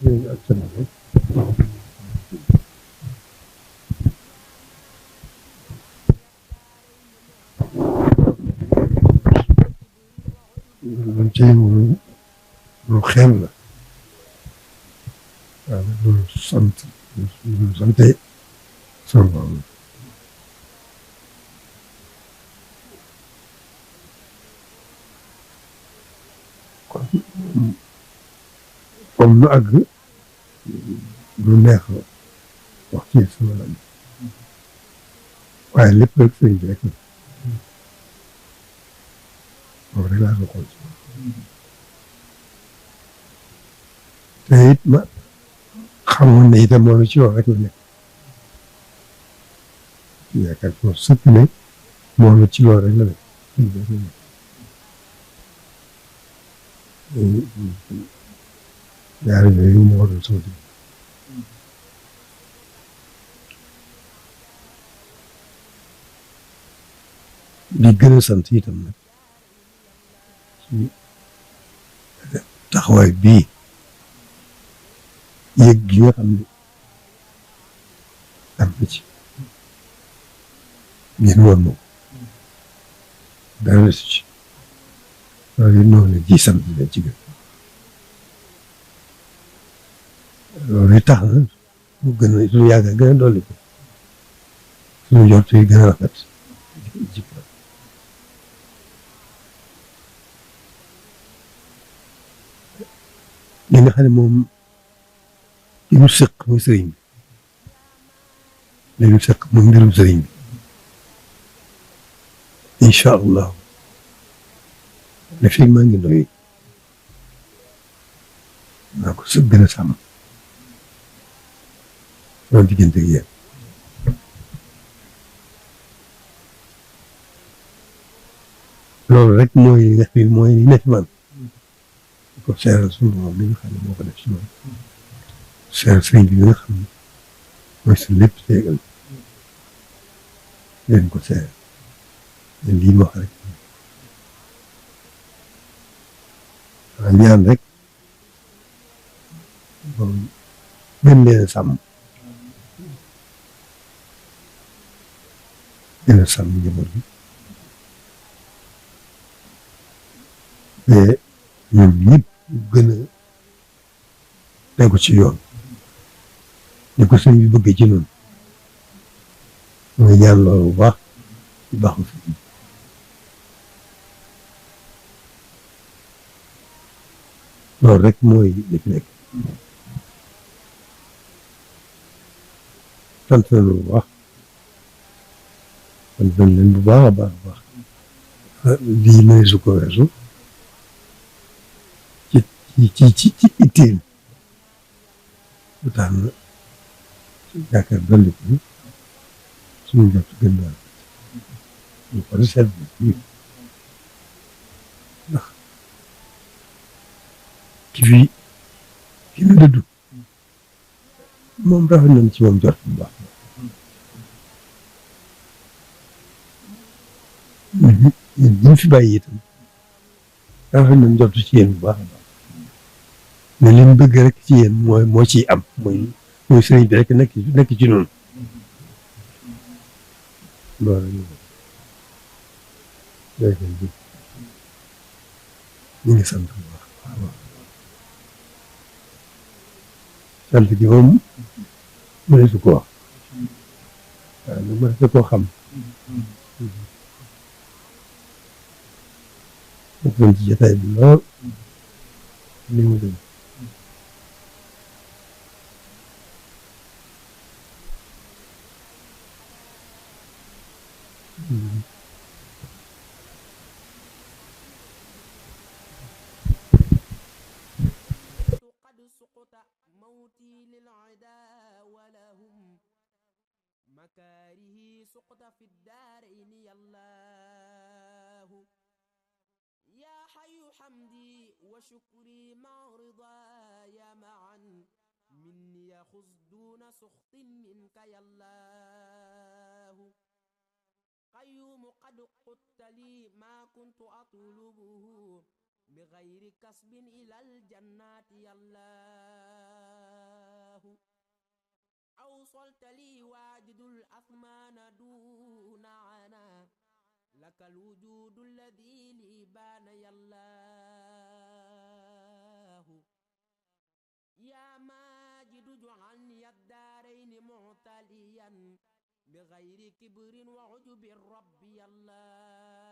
ak sant rek luñ ci lu xeeb la waaw loolu sant sante sama borom kon comme nu àgg lu neex wax ci sama laaj waaye lépp rek sëriñ bi rek la moom rek laa ko xool te it ma xamoon ne itam moom ci yoon rek la nekk yaakaar ko sëkk ne moom ci yoon rek la nekk ñaari yooyu moo doon sama digg di gën a sant itam nag ci taxawaay bii yëg gi nga xam ne am na ci ngeen woon moom dara la ci loolu it noonu ji sant leen ci gën loolu it tax na mu gën a suñu yaakaar gën a dolli ko suñu jot yi gën a rafet jikko li nga xam ne moom li ñu sëq mooy sëriñ bi li ñu sëq mooy mbirum sëriñ bi incha allah ne fii maa ngi doy naa ko sëg gën a sàmm sama diggante ak yéen loolu rek mooy li nga xam ne mooy li nekk man ko seeral suñu borom li nga xam ne moo ko def ci man seeral sëriñ bi nga xam ne mooy suñu lépp seegal leen ko seeral leen lii wax rek ñaan rek moom gën leen a sàmm gën a sàmm njaboot bi te ñun ñëpp gën a tegu ci yoon ni ko sëñ bi bëggee ci noonu mooy ñaan loolu bu baax bu baax fi loolu rek mooy li fi nekk sant nañu bu baax sant nañ leen bu baax a baax a baax lii may su ko weesu ci itteel bu tax na yaakaar dolli ko suñu jot gën naa ñu ko seet ndax ki nu dëddu moom rafet nañ ci moom jot bu baax ñu fi bàyyi itam rafet nañ jot ci yéen bu baax a baax mais li ñu bëgg rek ci yéen moo ciy am mooy sëriñ bi rek nekk ci noonu loolu ñu ngi sant bu baax sant gi moom mëneesu ko wax waaw lu mëneesu koo xam sant ci jotaay bi lool ni mu dem مكاره سقط في الدارين يالله يا حي حمدي وشكري مع رضايا معا مني يخذ دون سخط منك يالله قيوم قد قدت لي ما كنت أطلبه بغير كسب إلى الجنات يالله وصلت لي واجد الأثمان دون عنا لك الوجود الذي لي بان يا الله يا ماجد اجعلني الدارين معتليا بغير كبر وعجب ربي الله